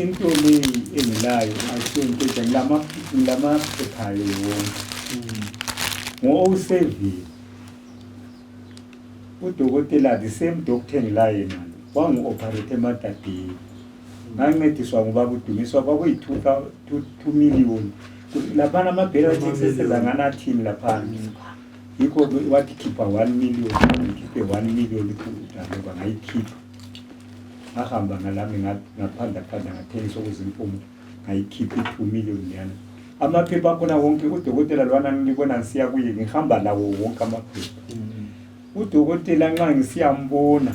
into le engilayo asiyonto ngilama phephayo ngo-07 udokotela the same doctor engilayo manje wangu-operate emadadeni ngancediswa ngoba kudumiswa kwakuyi-2 million laphana amabhela athengisela nganathini laphana yikho wathi khipha 1 million ngikhiphe 1 million ngoba ngayikhipha ngahamba ngalami ngaphanda ngathengisa okuzimfumo ngayikhipha 2 million yana amaphepha akhona wonke udokotela lwana ngibona siya kuye ngihamba lawo wonke amaphepha udokotela nxa ngisiyambona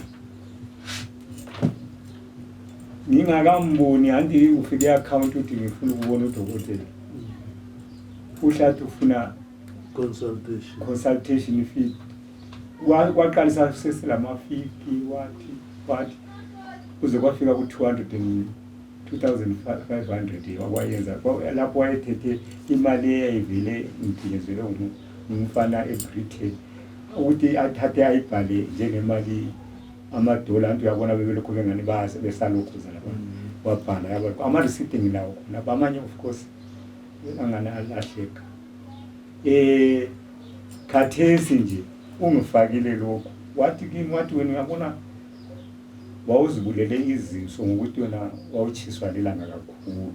ngingakamboni anti ufike account uthi ngifuna ukubona udokotela uhlathi ufuna consultation fee waqalisa seselama 50 wathi kuze kwafika ku 200,500 wakwayenza lapho wayethethe imali eyayivele ngithinyezele ngumfana eBritain ukuthi athathe ayibhale njengemali $1 antu yabona bebelokho bengani besalokhuza lapha wabhala yabo ama receipt ngilawo khona abamanye of course angana alahleka khathesi nje ungifakile lokho wathi kimi wathi wena uyabona wawuzibulele izinso ngokuthi wena wawuchiswa lilanga kakhulu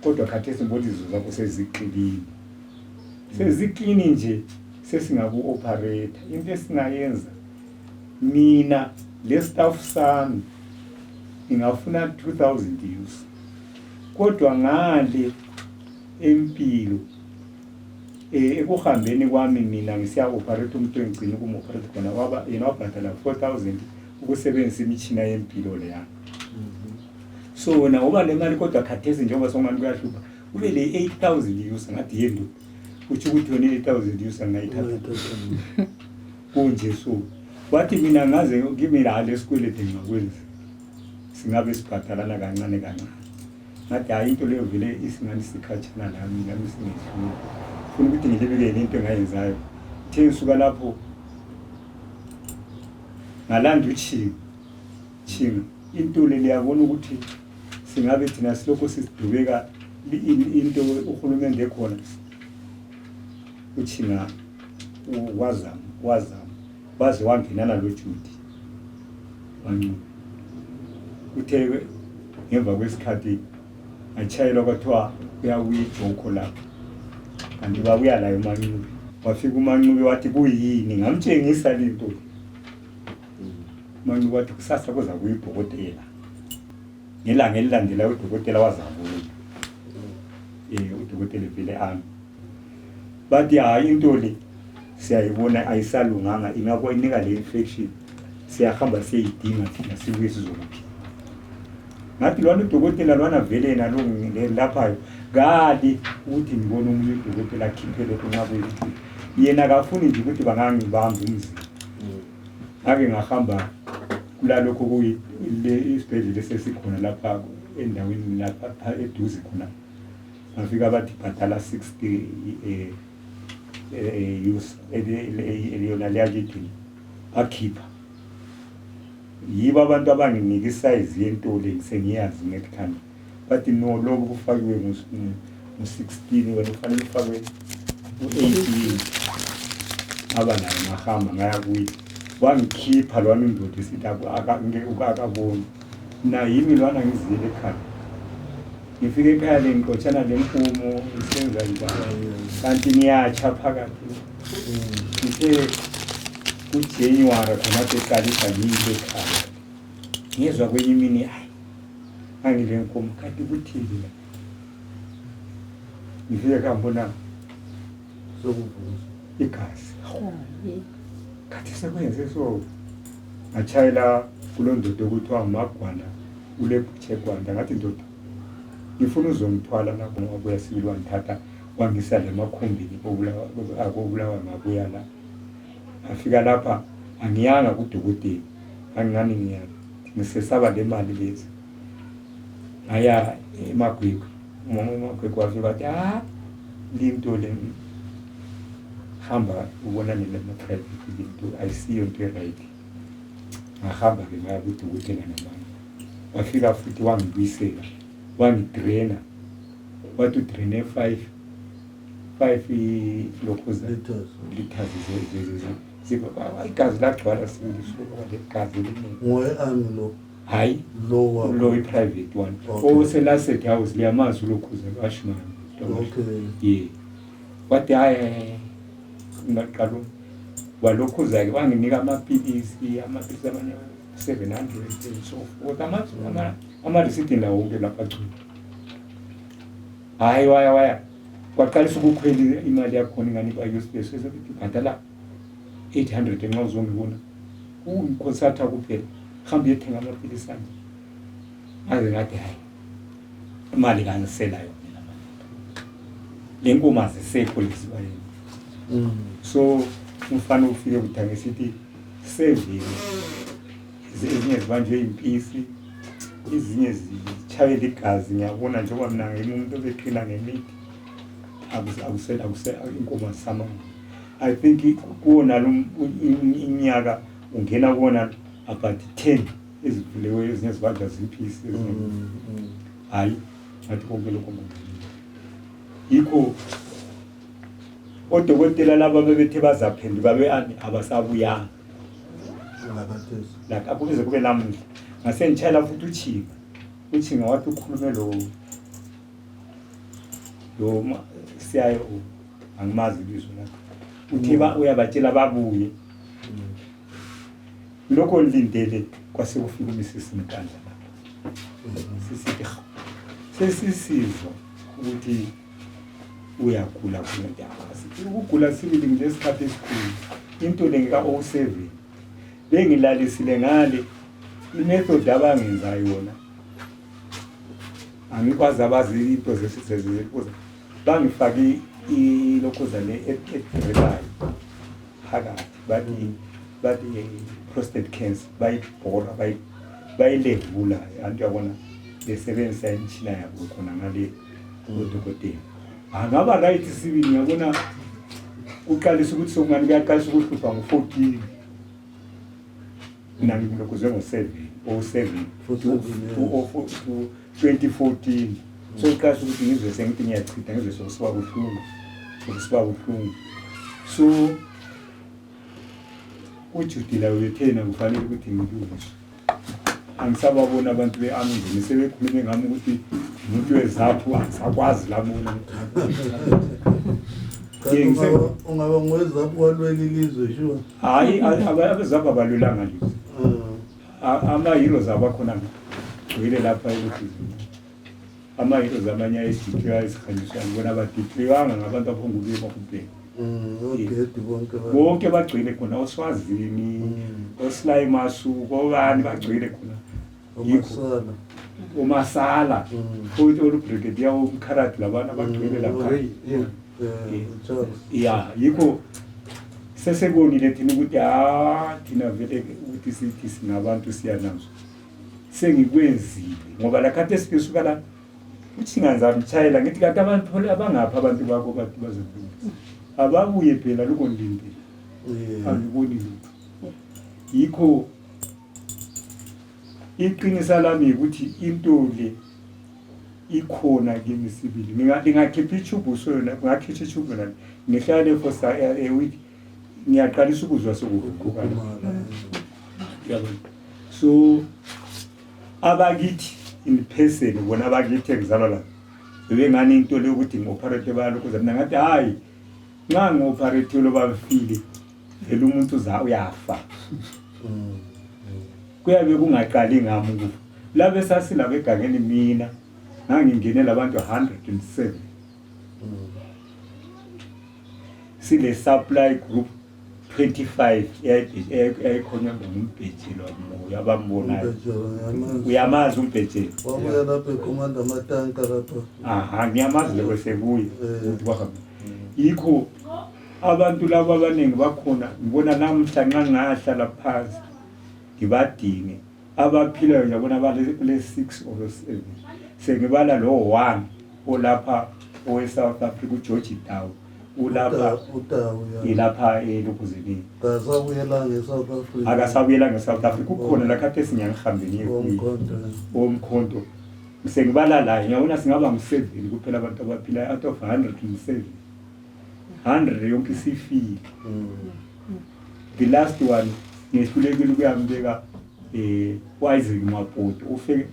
kodwa khathesi mbona izinto zakho seziklini nje sesingaku operate into esingayenza mina le staff sami ngingafuna 2000 use kodwa ngale empilo ekuhambeni kwami mina ngisiya operate umuntu engcini kumoperate khona waba yena wabhadala 4000 ukusebenzisa imishina yempilo leya so wena uba le mali kodwa khathesi njengoba songani kuyahlupha ube le 8000 use ngathi yendo uthi ukuthi wena 8000 use ngayithatha kunje so wathi mina ngaze kimi la lesikwelede ngakwenza singabe sibhadalana kancane ngathi hayi into leyo vele isingani sikhatshana nami singifuna ukuthi ngilibeke into engayenzayo the ngisuka lapho ngalanda uchinga into le liyabona ukuthi singabe thina silokho sisidubeka into uhulumende ekhona uchinga wazama baze wangenana lo Judy wanqu uthe ngemva kwesikhathi achayelwa kwathiwa uyawujoko lapho kanti babuya la eManqube wafika uManqube wathi kuyini ngamtshengisa lento Manqube wathi kusasa kuza kuyibhokotela ngelanga elilandela udokotela wazavuka udokotela vele ami bathi hayi into le siyayibona ayisalunganga ingakho inika le infection siyahamba siyidinga thina sibuye sizokuphi ngathi lwana udokotela lwana vele nalo lapha kali ukuthi ngibona umuntu udokotela akhiphe lokho ngabe yena akafuni nje ukuthi bangangibamba umzimba ake ngahamba kulalokho kuyile isibhedlela sesikhona lapha endaweni lapha eduze khona ngafika bathi bhatala 60 use eliyona liyakithi akhipha yiba abantu abanginika isize yento le sengiyazi medical bathi no lokho kufakiwe ngo-16 wena ufanele ufakwe u-18 abana ngahamba ngaya kuyi wangikhipha lwana indoda isithi akaboni na yimi lwana ngizile ekhaya ngifike ekhaya le ngixotshana le mfumo isenza njalo kanti ngiyatsha phakathi ngithe kuJanuary khona beqalisa ngiyile ekhaya ngizwa kwenye imini hayi angile nkomo kanti kuthini la ngifike ngambona sokuvuza igazi kanti sekwenze so ngachayela kulondodo ukuthiwa Magwana uleBuchegwanda ngathi ndoda ngifuna uzongithwala lapho ngoba uyasibili wangithatha wangisa lemakhombini akobulawa ngabuya la afika lapha angiyanga kudokotela angani ngisesaba le mali lezi ngaya eMagwegwe uMagwegwe wafika wathi linto le hamba ubona private into ayisiyo into right ngahamba ke ngaya kudokotela namanje wafika futhi wangibuyisela wangidraina wathi udraine 5 lokhuza liters igazi lagcwala singisuka legazi ngowe-army hayi lo i-private one oselaset house liyamazi ulokhuza lwashimana ye wathi hayi ngaqala walokhuza-ke wanginika amapilisi amanye 700 and so forth ama-receipt lawo wonke lapha agcwele hayi waya kwaqalisa ukukhwela imali yakhona ingane ba-useless bhadala 800 nxa uzongibona uyikhonsatha kuphela hambe uyethenga amapilisi anje aze ngathi hayi imali kangiselayo mina le nkomo azisekho lesibayeni so umfana ufike kuthange sithi sevile ezinye zibanjwe impisi ezinye zichayela igazi ngiyabona njengoba mina ngimuntu obeqina ngemithi akusela inkomo sama I think kuona lo inyaka ungena kuona about 10 ezivulewe ezinye zibanjwa zimpisi hayi ngathi konke lokho yikho odokotela laba bebethe bazaphenduka be-ani abasabuyanga like akubize kube namuhla ngasengitshayela futhi uchinga wathi ukhulume lo CIO angimazi ibizo lakhe uthi uyabatshela babuye lokho lindele kwase kufika uMrs Mkandla lapha sisithi sesisizwa ukuthi uyagula ukugula sibili ngesikhathi esikhulu into lengika 07 bengilalisile ngale imethod abangenza yona angikwazi abazi into zesizwe bangifaki ilokhuza le edribayo phakathi bathi prostate cancer bayibhora bayilevula antu yabona besebenzisa imishina yabo khona ngale udokotela angaba right sibili ngiyabona uqalisa ukuthi sokungani kuyaqalisa ukuhlupha ngo14 mina ngilokuzwe ngo7 2014 so iqalisa ukuthi ngizwe sengithi ngiyachitha ngizwe sokusiba buhlungu so ujudila wethena kufanele ukuthi ngilungise angisababona abantu be-army nje sebekhulume ngami ukuthi umuntu wezaphu angisakwazi labona ungaba ngwezaphu walwela ilizwe sure hayi abezaphu abalwelanga lizwe ama-heroes abakhona gcwele lapha ukuthi ama-heroes amanye ayedikliwa ezikhanjiswayo bona abadikliwanga ngabantu aphongukuye bakubheka bonke bagcwele khona oswazini osilay masuku obani bagcwele khona umasala futhi olubrigadier womkharati labana bagcwele lapha ya yikho sesebonile thina ukuthi thina vele ukuthi sithi singabantu siyanazo sengikwenzile ngoba lakhathi esifisuka la uthi nganza mtshayela ngithi kanti abantu abangapha abantu bakho bathi bazokwenza ababuye phela lokho ndindile angiboni lutho yikho iqinisa lami ukuthi into le ikhona kimi sibili ngingakhipha iTube sona ngakhipha iTube nami ngihlale for a week ngiyaqalisa ukuzwa sokuvuka yabona so abakithi in person bona abakithi engizalwa la bebengani into le ukuthi ngioperate balokho mina ngathi hayi nxa ngioperate lo bafile vele umuntu uyafa kuyabe kungaqali ngami ukufa labe sasilabo egangeni mina ngangingenela abantu 107 sile supply group 25 eyayikhona ngombhejelo yabambonayo uyamazi umbhejelo wabuya lapha ekhomanda amatanka lapha ngiyamazi lokho sebuye ukuthi bahamba yikho abantu laba abaningi bakhona ngibona namhla nxa ngahlala phansi ngibadinge abaphilayo ngiyabona bale 6 or 7 sengibala lo 1 olapha oweSouth Africa uGeorge Tawu ulapha ilapha eLokuzini akasabuyela ngeSouth Africa ukhona la kade sinyangihambeni womkhonto Sengibala la ngiyabona singaba ngu7 kuphela abantu abaphila out of 107. 100 yonke isifile. The last one ngihlulekile ukuyambeka Isaac Maputo ufike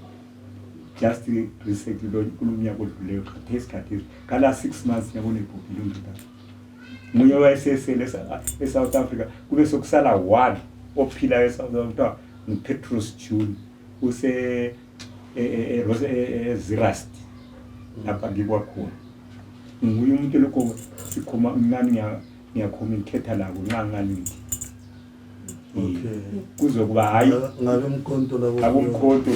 just recently kulomnyaka odluleyo khathesi kala 6 months ngiyabona ibhubhile umuntu. Munye wayesesele eSouth Africa kube sokusala one ophila eSouth Africa nguPetrus June use Zirast lapha ngikwakhona. Nguye umuntu lokho sikhoma ngani ngiyacommunicate labo ngangani ngithi okay kuzokuba hayi ngabe umkhonto labo akumkhonto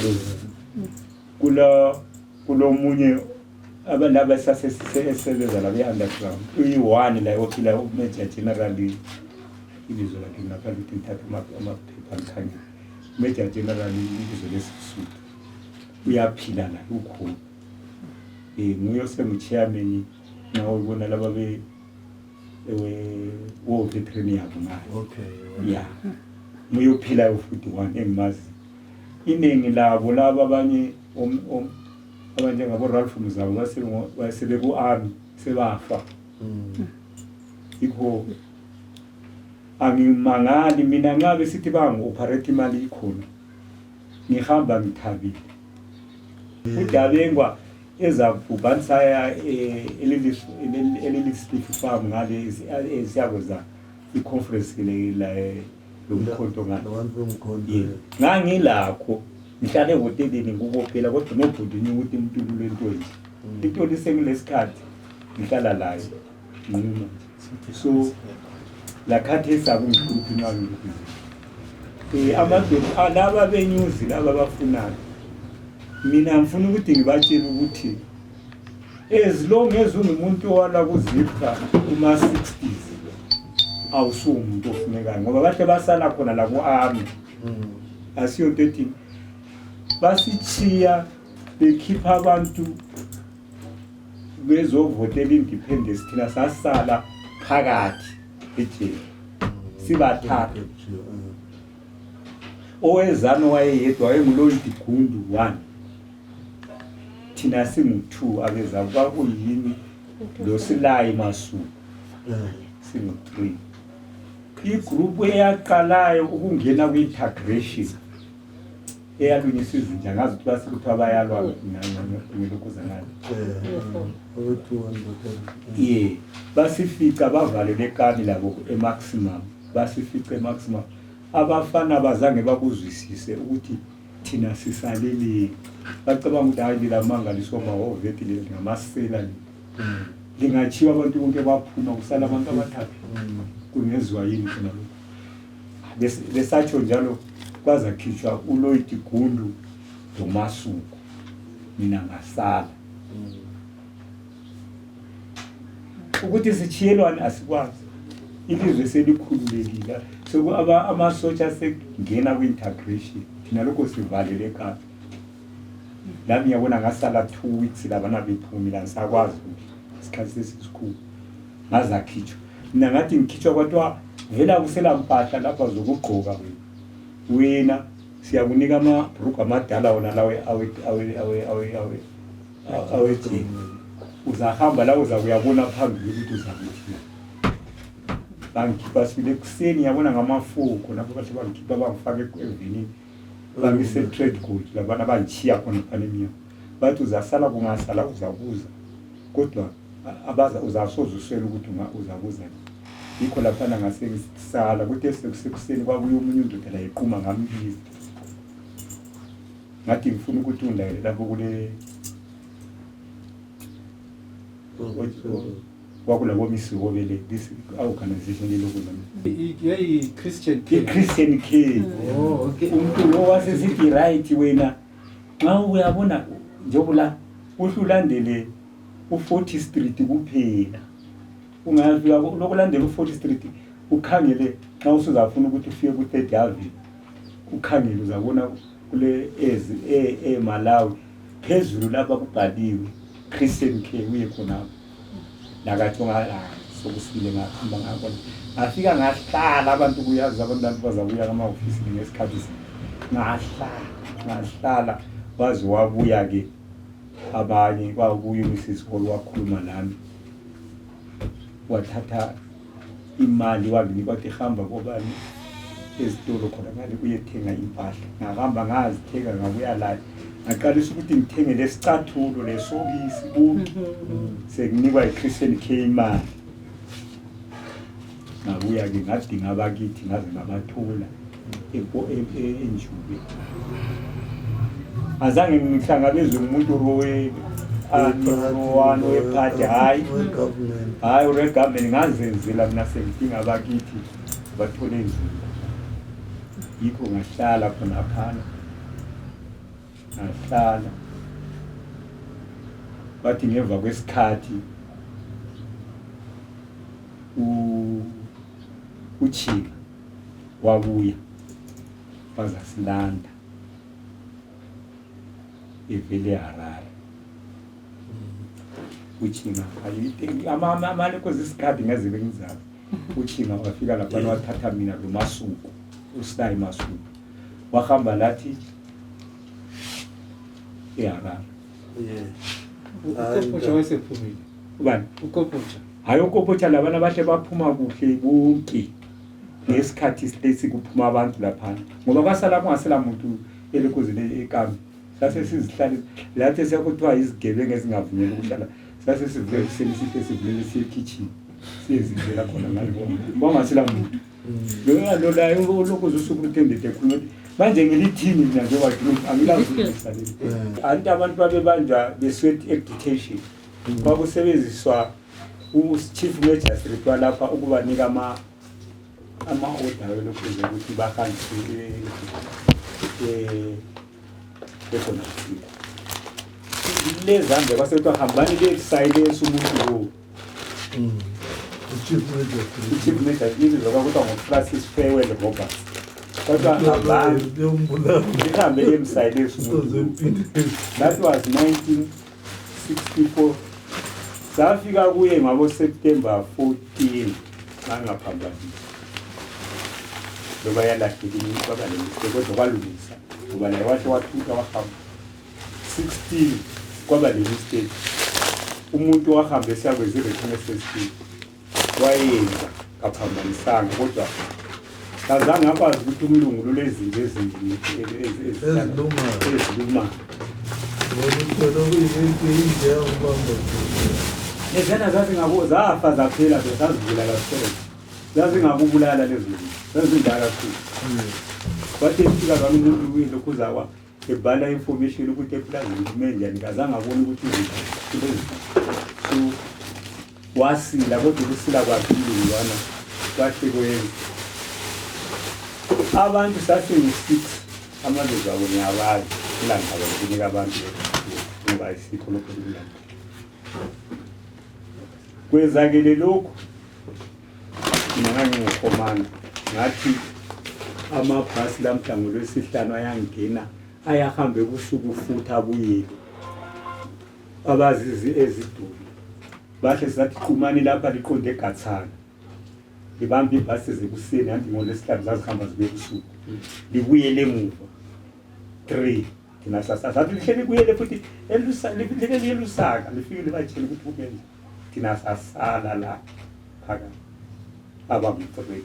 lo kulomunye abalaba sasesebenza la be-underground uyi-1 la ophila uMajor General ibizo lakhe ngapha lithi ngithatha amaphepha ngikhangela Major General ibizo lesisuthu uyaphila la ukhona nguye sengu-chairman nawo ubona laba wo veteran yabo ngayo okay yeah nguye ophilayo futhi one engimazi iningi labo laba abanye abanje ngabo Ralph Mzaba basebe ku army sebafa ikho angimangali mina ngabe sithi bangu operate imali ikhona ngihamba ngithabile udabengwa ezabhubansaya elilisififi farm ngale siyaboza iconference la lomkhonto ngalo abantu bomkhonto ngangilakho ngihlale hotelini ngubophela kodwa nobhudini ukuthi imntulu lentoyi into lisengilesikhathi ngihlala layo so la khathesi akungihluphi ngangikuthi amadoda alaba benyuzi laba bafunayo mina ngifuna ukuthi ngibatshele ukuthi as long as ungumuntu owala kuzipha kuma 60s awusumuntu ofunekayo ngoba bahle basala khona la ku-army asiyo into ethi basichiya bekhipha abantu bezovotela independence thina sasala phakathi ejele sibathathu owezana wayeyedwa wayenguLloyd Gundu 1 thina singu2 abeza kwakuyini lo Silayi Masuku singu3 igroup eyaqalayo ukungena kwi-integration eyalunyisa izinja ngazi ukuthi basikuthi abayalwa ngelokuzanana basifica bavalele ekani labo emaximum basifica emaximum abafana bazange bakuzwisise ukuthi thina sisalele bacabanga ukuthi hayi lamangaliswa mawovetile ngamasela lingachiwa abantu bonke baphuma kusala abantu abathathu kungeziwa yini khona lokho lesatsho njalo kwazakhishwa uLloyd Gundu noMasuku mina ngasala ukuthi sichiyelwane asikwazi ilizwe selikhululekile so amasotsha sengena kwi-integration thina lokho sivalele ekhaya nami ngiyabona ngasala 2 weeks labana bephumile ngisakwazi ukuthi isikhathi sesikhulu ngazakhishwa mina ngathi ngikhishwa kwathiwa vela kusela mpahla lapha zokugqoka wena siyakunika amabhruku amadala wona lawe awejini uzahamba la uzakuyabona phambili ukuthi uzakuthina bangikhipha sile kuseni yabona ngama4 khona bathi bangikhipha bangifake evinini bangise trade court labana bangichiya khona phanemiya bathi uzasala kungasala uzabuza kodwa abaza uzasozusela ukuthi uzabuza yikho lapha ngasengisala ukuthi esekuseni kwabuye umunye undoda la iqhuma ngambiza ngathi ngifuna ukuthi undayele lapho kule kwakulabo misikobele this organization lelokuza Christian Care okay umuntu lo wasesithi right wena nxa uyabona njobula uhlulandele u40 Street kuphela ungafika lokulandela u40 Street ukhangele xa usuzafuna ukuthi ufike ku3rd Avenue ukhangele uzabona kule Malawi phezulu lapha kubhaliwe Christian Care uye khona nakathi sokusile ngahamba ngakho ngafika ngahlala abantu kuyazi abantu bazabuya kama office ngesikhathi ngahlala wazi wabuya ke abanye kwakuye umsisikolo wakhuluma nami wathatha imali wanginika wathi hamba kobani ezitolo khona ngale kuyethenga impahla ngahamba ngazithenga ngabuya la ngaqalisa ukuthi ngithenge lesicathulo lesokisi bonke sekunikwa iChristian K imali ngabuya ke ngadinga abakithi ngaze ngabathola enjube azange ngihlangabezwe umuntu wano wephathi hayi uregameni ngazenzela mina sengidinga abakithi bathole inzuzo yikho ngahlala khonaphana ngahlala bathi ngemva kwesikhathi uChika wabuya bazasilanda evele Harare uChika ayithengi amale kozisikhathi ngaze bengizazi uChika wafika lapha wathatha mina lo Masuku uStayi Masuku wahamba lathi eHarare uKopocha wayesephumile ubani uKopocha hayi uKopocha labana bahle baphuma kuhle bonke ngesikhathi silesi kuphuma abantu lapha ngoba kwasala kungasela muntu elekozile ekambi sase sizihlala lathi sekuthiwa izigebengu ezingavunyelwa ukuhlala sase sivule selisihle sivule sekitchen siyezindlela khona ngalo bangasela muntu lo la lokho usuku uthembele ekhuluma manje ngilithini mina njengoba angilazi ukusalisa anti abantu babebanjwa besweat education kwakusebenziswa uChief Magistrate walapha ukubanika ama-order lokuze ukuthi bahanjiswe ekhona lezambe kwasekuthiwa hambani ke-silence umuntu lo uChief Magistrate ibizwa kwakuthiwa ngoFrancis Farewell Roberts kodwa hambani ihambe emsilence umuntu that was 1964 safika kuye ngabo September 14 ngangaphambanisa loba yalahlekile baba le kodwa kwalungisa ngoba la wahle wathutha wahamba 16 kwaba le mistake umuntu wahamba esiyakwezi reconnaissance wayenza kaphambanisanga kodwa kazange akwazi ukuthi umlungu lo lezinto eziluma ezana zathi ngabo zafa zaphela zazivula kahle zazi ngakubulala lezo zazindala futhi bathi ifika kwami umuntu uyilo kuzawa ebhala information ukuthi eplazini kumenja ngazange abone ukuthi so wasila kodwa usila kwaphili wana kwahle kwenza abantu sasingu-6 amabizo abo ngiyabazi ilangaba kunika abantu ngoba isikho lokho kulanda kwezakele lokhu mina ngangingukhomanda ngathi amabhasi lamhlango lwesihlanu ayangena ayahambe kusuku futhi abuyele abazizi eziduli bahle sathi qhumani lapha liqonde eGatsana libambe ibhasi zekuseni anti ngolesihlanu zazihamba zibe kusuku libuyele emuva 3 thina sasathi lihleli kuyele futhi lihleli elusaka lifikile batshela ukuthi kubenza thina sasala la phakathi abamthwe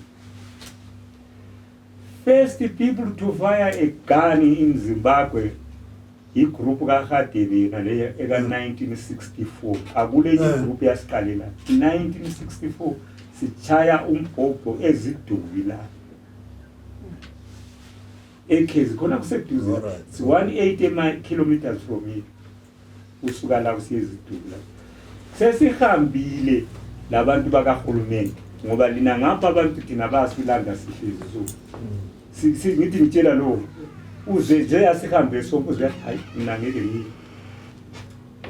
first people to fire a gun in Zimbabwe igroup kaHadebe nale eka 1964 akule igroup yasiqalela 1964 sichaya umbhobho ezidubi la ekhezi khona kuseduze 180 kilometers from here usuka la usiyezidubi la sesihambile labantu bakahulumende ngoba lina ngapha abantu thina basilanda sihlezi so ngithi ngitshela lo uze nje asihambe sonke uze hayi mina ngeke ngiyi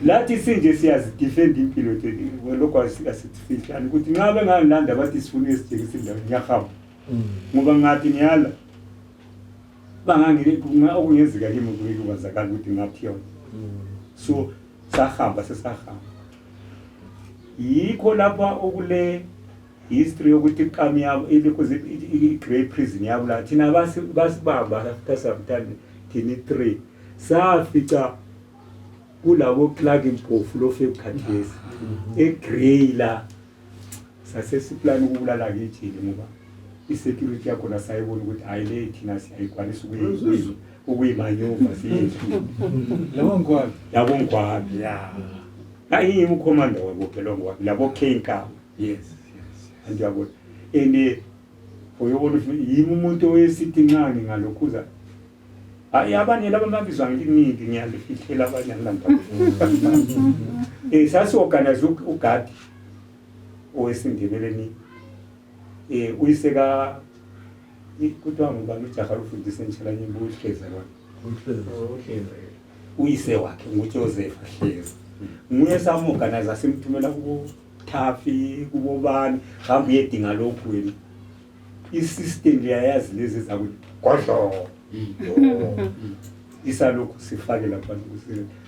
lathi sinje siyazidefend impilo thina lokho asifihla ukuthi ngabe ngangilanda bathi sifuna isijekisi indawo ngiyahamba ngoba ngathi ngiyala bangangile okungenzeka kimi kwazakala ukuthi ngaphiwa so sahamba sesahamba yikho lapha okule history yokuthi iqami yabo ilikuze i-Grey Prison yabo la thina basibamba after some time thina 3 safica kulawo Clark impofu lo febukhathesi egrey la sasesiplani ukubulala ke ejele ngoba isecurity yakho nasayibona ukuthi hayi le thina siyayikwanisa ukuyimanyova siyethu yabo ngwabi ya hayi umkhomanda wabo phela ngwabi labo Kenka Yes. andiyabona ene uyobona yimi umuntu oyesithi nqani ngalokhuza hayi abanye laba mabizwa nginingi ngiyalifihlela abanye ngilanda sasi-organize ugadi owesindebeleni uyiseka kuthiwa ngubani ujaha lufundisa entshelanye uhleza uyise wakhe nguJoseph Hleza nguye samu-organize simthumela kubo Thafi kubo bani hamba uyedinga lokhu wena i-system liyayazi lezi zakuthi godlo isalokhu sifake lapha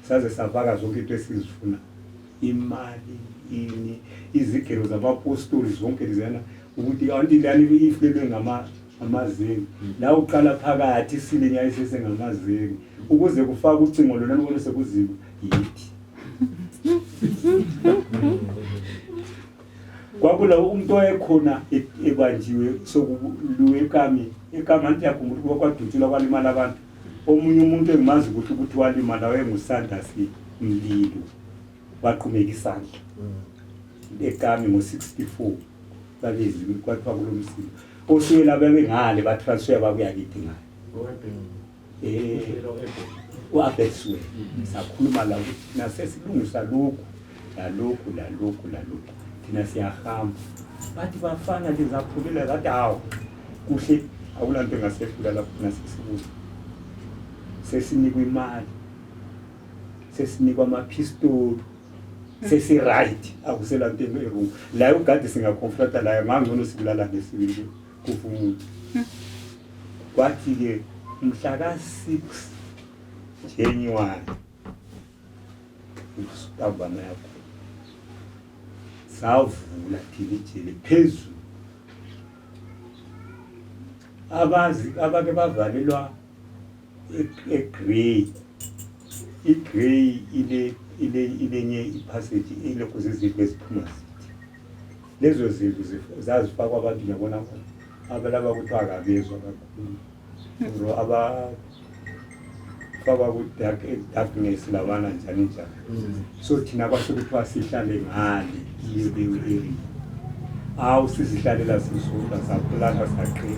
saze safaka zonke into esizifuna imali ini izigelo zabapostoli zonke lezana ukuthi anti lani iflelwe ngamazenge la uqala phakathi isilinye ayisesengamazenge ukuze kufaka ucingo lona lokho sekuziko yithi kwakula umuntu oyekhona ebanjiwe sokuluwe ekama anti yakhumbula ukuba kwadutshulwa kwalimala abantu omunye umuntu engimazi ukuthi walimala wayengusandasi Mlilo waqhumeka isandla ekami ngo-64 babezi kwathiwa kulo msimo oswela bebengale batransfer babuya kithi ngayo uAbetswe sakhuluma la ukuthi nasesilungisa lokhu thina siyahamba bathi bafana nje zaphumela zathi hawo kuhle akulanto engasefika lapho nasesibuza sesinikwa imali sesinikwa amapistoli sesi-right akuselanto erung la ugade singakonfrata layo ngangcono sikulala nesibili kufa umuntu kwathi-ke mhla ka-6 January ustabana yakho savula thina ijele phezulu abake bavalelwa egrey igrey ilenye ipassage ilokhu zizindlu eziphuma zithi lezo zindlu zazifakwa abantu ngiyabona abalaba kuthiwa akabezwa kakhulu faka ku-darkness labana njani so thina kwase kuthiwa sihlale ngale leyo area sizihlalela sisodwa saphulana saqina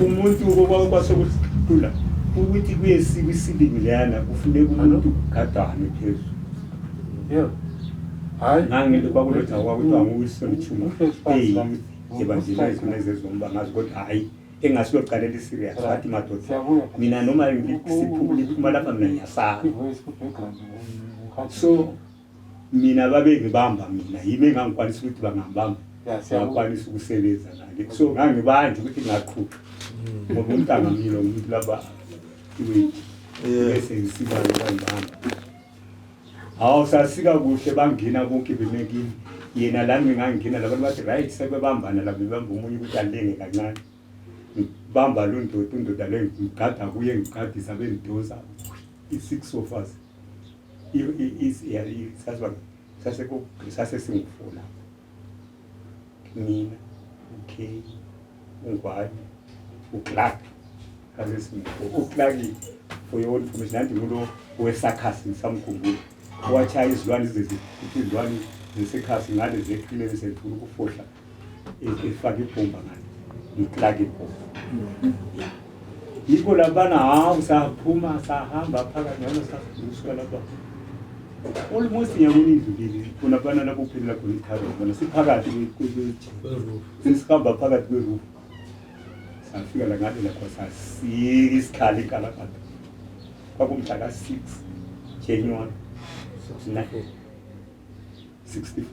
umuntu kwase kuhlula ukuthi kuyesika isilingi leyana kufuneka umuntu gadane phezulu Hayi ngangile kwakulotha kwakuthiwa nguWilson Chuma evangelizing nezezomba ngazi ukuthi hayi engasiyoqalela iserious bathi madoda mina noma siphuma lapha mina ngiyasala so mina babe ngibamba mina yimi engangikwanisa ukuthi bangambamba ngakwanisa ukusebenza nake so ngangibanje ukuthi ngaqhubha ngoba umuntu angamilo umuntu laba iweight bese ngisiba ngibamba sasika kuhle bangena bonke bemekini yena lami ngangena labantu bathi right sebebambana la bebamba umunye ukuthi alenge kancane bamba lo ndoda le ngigada kuye ngigadisa bengidosa i6 of us sase singufuna mina okay ungwani uClark kaze singufuna uClark for your information anti ngulo wesakasi samkhumbula wachaya izilwane izilwane zesekhasi ngale zekhile besethula ukufohla efaka ibhomba ngale uClark ibhomba yiko labana saphuma sahamba phakathi nalo sasisuka lapha almost ngiyabonizile kuna bana lapho kuphela khona ikharo bona siphakathi kwethu sisikhamba phakathi kweroof safika la ngale lapho sasika isikhali kalakala kwakumhla ka-6 January 65